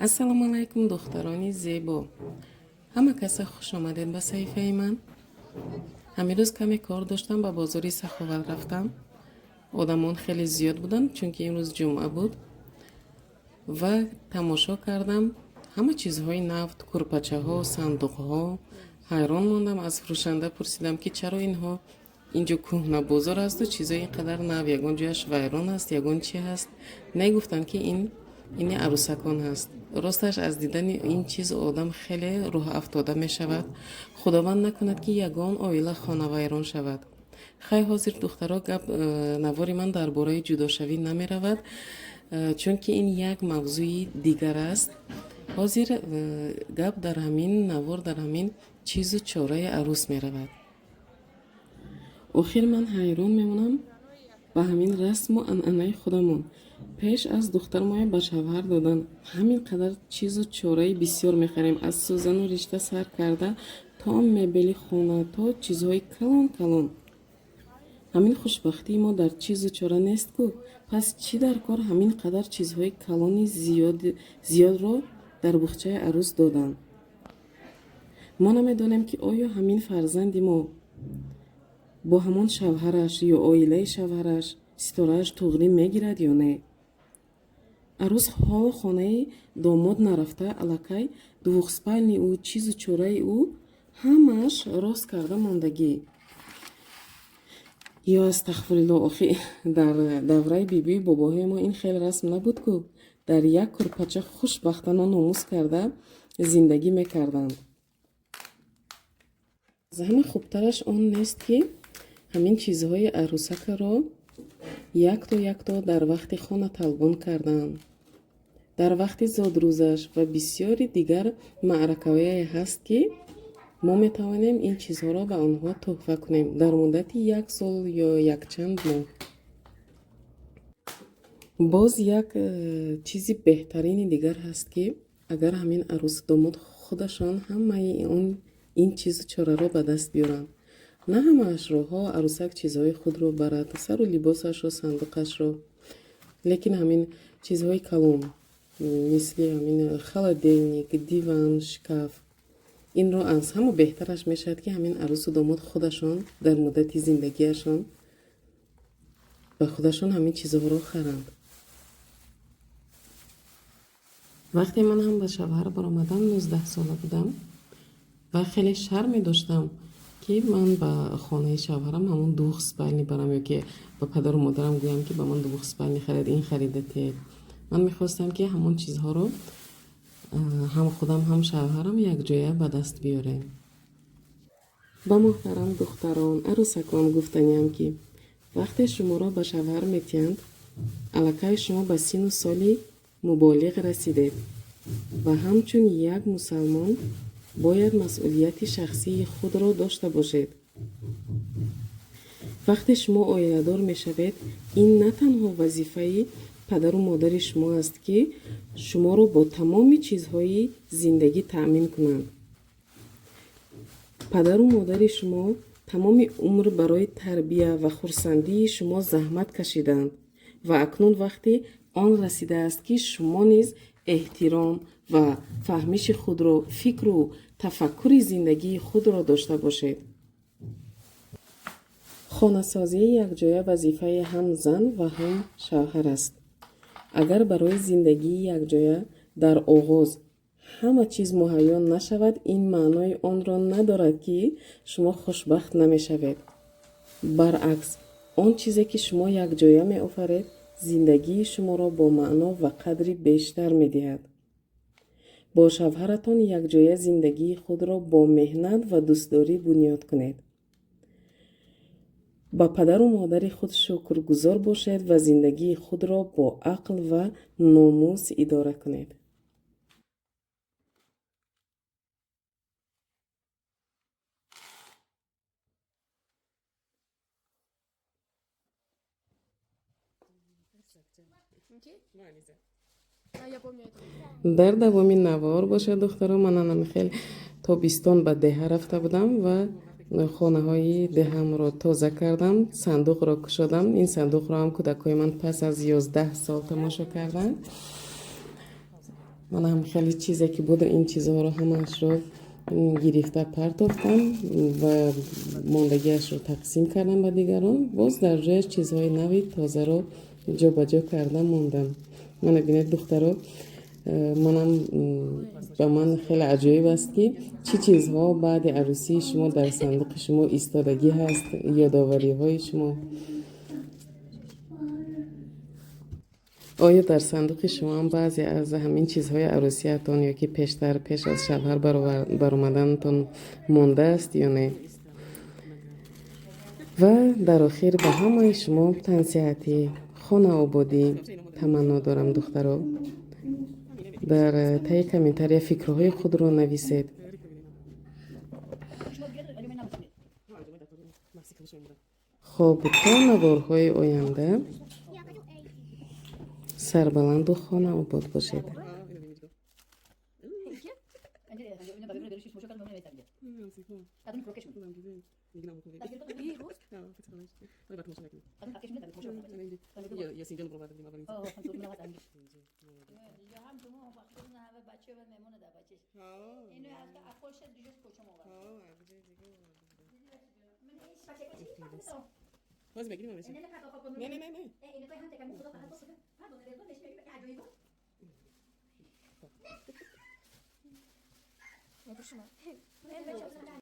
Ассалому алайкум, духтарони зебо! Ҳама каса хуш омадед ба саҳифаи ман. Ҳамин рӯз каме кор доштам, ба бозори Саховат рафтам. Одамон хеле зиёд буданд, чунки имрӯз ҷумъа буд, ва тамошо кардам ҳама чизҳои нав, курпачаҳо, сандуқҳо. Ҳайрон мондам, аз фурӯшанда пурсидам, ки чаро инҳо инҷо кӯҳна бозор асту чизҳои ин қадар нав, ягон ҷояш вайрон аст, ягон чи ҳаст. Не, гуфтанд, ки ин ини арӯсакон ҳаст. Росташ, аз дидани ин чиз одам хеле рӯҳафтода мешавад. Худованд накунад, ки ягон оила хонавайрон шавад. Хай, ҳозир, духтаро, гап навори ман дар бораи ҷудошавӣ намеравад, чунки ин як мавзӯи дигар аст. Ҳозир гап дар ҳамин навор дар ҳамин чизу чораи арӯс меравад. Охир ман ҳайрон мемонам ба ҳамин расму анъанаи худамон. Пеш аз духтармоя ба шавҳар додан ҳамин қадар чизу чораи бисёр мехарем, аз сӯзану ришта сар карда то мебели хона, то чизҳои калон калон. Ҳамин хушбахтии мо дар чизу чора нест ку. Пас чӣ дар кор ҳамин қадар чизҳои калони зиёдро дар буғчаи арӯс додан? Мо намедонем, ки оё ҳамин фарзанди мо бо ҳамон шавҳараш ё оилаи шавҳараш ситорааш туғрӣ мегирад ё не. Арӯс ҳоло хонаи домод нарафта, аллакай двухспальный ӯ, чизу чораи ӯ ҳамааш рост карда мондагӣ. Ё астағфирулло, охи дар давраи бибию бобоҳои мо ин хел расм набуд ку. Дар як курпача хушбахтона номус карда зиндагӣ мекарданд. Аз ҳама хубтараш он нест, ки ҳамин чизҳои арӯсакаро якто якто дар вақти хонаталбон кардан, дар вақти зодрӯзаш ва бисёри дигар маъракаҳое ҳаст, ки мо метавонем ин чизҳоро ба онҳо тӯҳфа кунем дар муддати як сол ё якчанд моҳ. Боз як чизи беҳтарини дигар ҳаст, ки агар ҳамин арӯсу домод худашон ҳамаи он ин чизу чораро ба даст биёранд, на ҳамаашро, ҳо арӯсак чизҳои худро барад, сару либосашро, сандуқашро, лекин ҳамин чизҳои калон, мисли ҳамин холодильник, диван, шкаф, инро аз ҳама беҳтараш мешавад, ки ҳамин арӯсу домод худашон дар муддати зиндагиашон ба худашон ҳамин чизҳоро харанд. Вақте ман ҳам ба шавҳар баромадам, 19-сола будам ва хеле шарме доштам, ки ман ба хонаи шавҳарам ҳамон двухспальный барам ё ки ба падару модарам гӯям, ки ба ман двухспальный харид, ин харида тиед. Ман мехостам, ки ҳамон чизҳоро ҳам худам, ҳам шавҳарам якҷоя ба даст биёрем. Ба муҳтарам духтарон, арӯсакон гуфтаниам, ки вақте шуморо ба шавҳар метиҳанд, аллакай шумо ба синну соли муболиғ расидед ва ҳамчун як мусалмон бояд масъулияти шахсии худро дошта бошед. Вақте шумо оиладор мешавед, ин на танҳо вазифаи падару модари шумо аст, ки шуморо бо тамоми чизҳои зиндагӣ таъмин кунанд. Падару модари шумо тамоми умр барои тарбия ва хурсандии шумо заҳмат кашиданд ва акнун вақти он расидааст, ки шумо низ эҳтиром ва фаҳмиши худро, фикру тафаккури зиндагии худро дошта бошед. Хонасозии якҷоя вазифаи ҳам зан ва ҳам шавҳар аст. Агар барои зиндагии якҷоя дар оғоз ҳама чиз муҳайё нашавад, ин маънои онро надорад, ки шумо хушбахт намешавед. Баръакс, он чизе, ки шумо якҷоя меофаред, зиндагии шуморо бо маъно ва қадри бештар медиҳад. Бо шавҳаратон якҷоя зиндагии худро бо меҳнат ва дӯстдорӣ бунёд кунед. Ба падару модари худ шукргузор бошед ва зиндагии худро бо ақл ва номус идора кунед. Дар давоми навор бошад, духтаро, ман анами хел тобистон ба деҳа рафта будам ва хонаҳои деҳамро тоза кардам, сандуқро кушодам. Ин сандуқро ҳам кӯдакҳои ман пас аз 11 сол тамошо карданд. Ман ҳам хеле чизе ки буд, ин чизҳоро ҳамаашро гирифта партофтам ва мондагиашро тақсим кардам ба дигарон. Боз дар ҷояш чизҳои нави тозаро ҷобаҷо карда мондам. Мана бинед, духтаро, манам ба ман хеле аҷоиб аст, ки чӣ чизҳо баъди арӯсии шумо дар сандуқи шумо истодагӣ ҳаст, ёдовариҳои шумо. Оё дар сандуқи шумоам баъзе аз ҳамин чизҳои арӯсиятон ё ки пештар пеш аз шавҳар баромаданатон мондааст ё не? Ва дар охир ба ҳамаи шумо тансиҳатӣ, хонаободӣ таманно дорам, духтаро. Дар таи комментария фикрҳои худро нависед. Хоб, то наворҳои оянда сарбаланду хонаобод бошед.